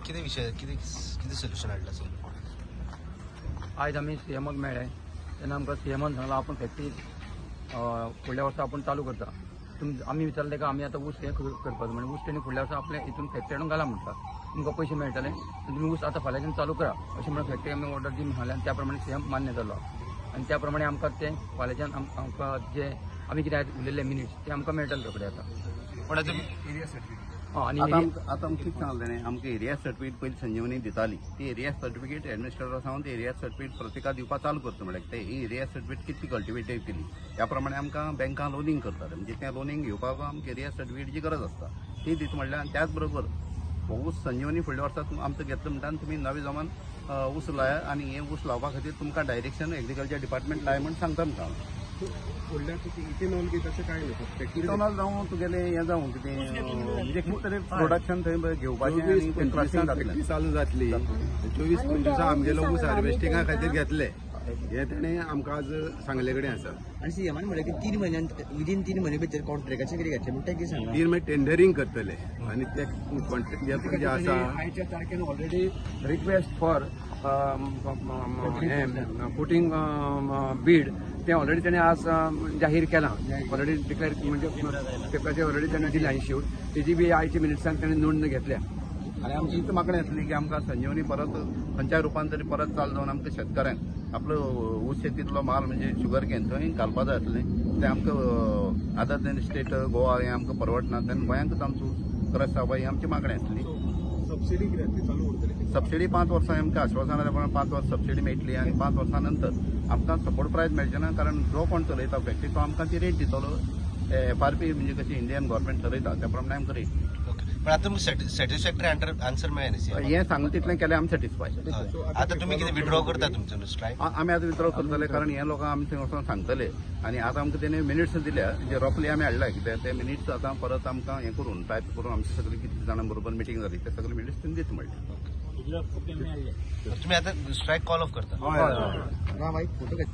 कितें विशय, कितें कितें सोल्युशन हाडलां सर? आयज आमी सीएमाक मेळ्ळे तेन्ना आमकां सीएमान सांगलां आपूण फॅक्टरी फुडल्या वर्सा आपूण चालू करता. आमी विचारलें ताका आमी आतां ऊस हें करपाचो म्हणजे ऊस तेणी फुडल्या वर्सा आपल्या हितून फॅक्टरी हाडून घाला म्हणटा, तुमकां पयशे मेळटले, तुमी ऊस आतां फाल्यांच्यान चालू करा अशें म्हणून फॅक्टरी आमी ऑर्डर दी म्हणलें आनी त्या प्रमाणे सीएम मान्य जालो आनी त्या प्रमाणे आमकां तें फाल्यांच्यान आमकां जे आमी कितें आयज उलयल्ले मिनिट्स ते आमकां मेळटले रोखडे आतां. पण आतां आनी आतां आमकां कितें सांगलें न्ही, आमकां एरिया सर्टिफिकेट पयलीं संजीवनी दिताली, ती एरिया सर्टिफिकेट एडमिनिस्ट्रेटर सावन ती एरिया सर्टिफिकेट प्रत्येका दिवपाक चालू करता. म्हणल्यार ते ही एरिया सर्टिफिकेट कितली कल्टिवेटेड केली त्या प्रमाणे आमकां बँकां लोनींग करताले, म्हणजे तें लोनींग घेवपाक आमकां एरिया सर्टिफिकेटची गरज आसता, ती दिता म्हणल्यार. आनी त्याच बरोबर ऊस संजीवनी फुडल्या वर्सा आमचो घेतलो म्हणटा आनी तुमी नवे जमान ऊस लाया आनी हें ऊस लावपा खातीर तुमकां डायरेक्शन एग्रीकल्चर डिपार्टमेंट लाय म्हूण सांगता आमकां. फुडल्या इथेनॉल बी तशें कांय ना, इथेनॉल जावं तुगेलें हें जावं कितें म्हणजे कितें तरी प्रोडक्शन थंय घेवपाचें आनी तें क्रशिंग जातलें, चालू जातली. 24-25 आमगेलो ऊस हार्वेस्टिंगा खातीर घेतले हें तेणें आमकां आज सांगले कडेन आसा. आनी सीएमान म्हणलें की 3 म्हयन्यान विदीन 3 म्हयने भितर कॉन्ट्रॅक्टाचें कितें घेतलें म्हणटा कितें सांगलां? 3 म्हयने टेंडरींग करतले आनी ते कॉन्ट्रॅक्ट जें आसा आयच्या तारखेन already request for putting bid तें ऑलरेडी तेणें आज जाहीर केलां, ऑलरेडी डिक्लेअर म्हणजे पेपराचेर ऑलरेडी तेणें दिलां इश्यू, तेजी बी आयच्या मिनिट्सान तेणें नोंद घेतल्या. आनी आमची हीच मागणी आसली की आमकां संजीवनी परत खंयच्याय रुपान तरी परत चालू जावन आमकां शेतकऱ्यांक आपलो ऊस शेतींतलो माल म्हणजे शुगर can थंय घालपा जाय आसलें, तें आमकां अदर देन स्टेट गोवा हें आमकां परवडना, तेन्ना गोंयांकूच आमचो ऊस क्रश जावपा ही आमची मागणी आसली. सबसिडी कितें चालू उरतली? सबसिडी 5 वर्सां आमकां आश्वासन आसलें प्रमाण 5 वर्स सबसिडी मेळटली आनी 5 वर्सां नंतर आमकां सपोर्ट प्रायस मेळचें ना, कारण जो कोण चलयता फॅक्टरी तो आमकां ती रेट दितलो. एफआरपी म्हणजे कशी इंडियन गव्हर्मेंट ठरयता त्या प्रमाणे आमकां रेट. पण आतां तुमकां सॅटिस्फॅक्टरी आन्सर मेळ्ळें न्ही? हें सांगलें तितलें केलें आमी सॅटिस्फाय. आतां तुमी कितें विड्रॉ करता तुमचो स्ट्रायक? आमी आतां विड्रॉ करतले, कारण हे लोकांक आमी थंय वचोन सांगतले आनी आतां आमकां तेणे मिनिट्स दिल्या जे रफली आमी हाडल्या कित्याक ते मिनिट्स आतां परत आमकां हें करून टायप करून आमचे सगळे कितले जाणां बरोबर मिटींग जाली ते सगळे मिनिट्स तेणी दिता म्हणलें. तुमी आतां स्ट्रायक कॉल ऑफ करता? हय. ना बाई फोटो घेत.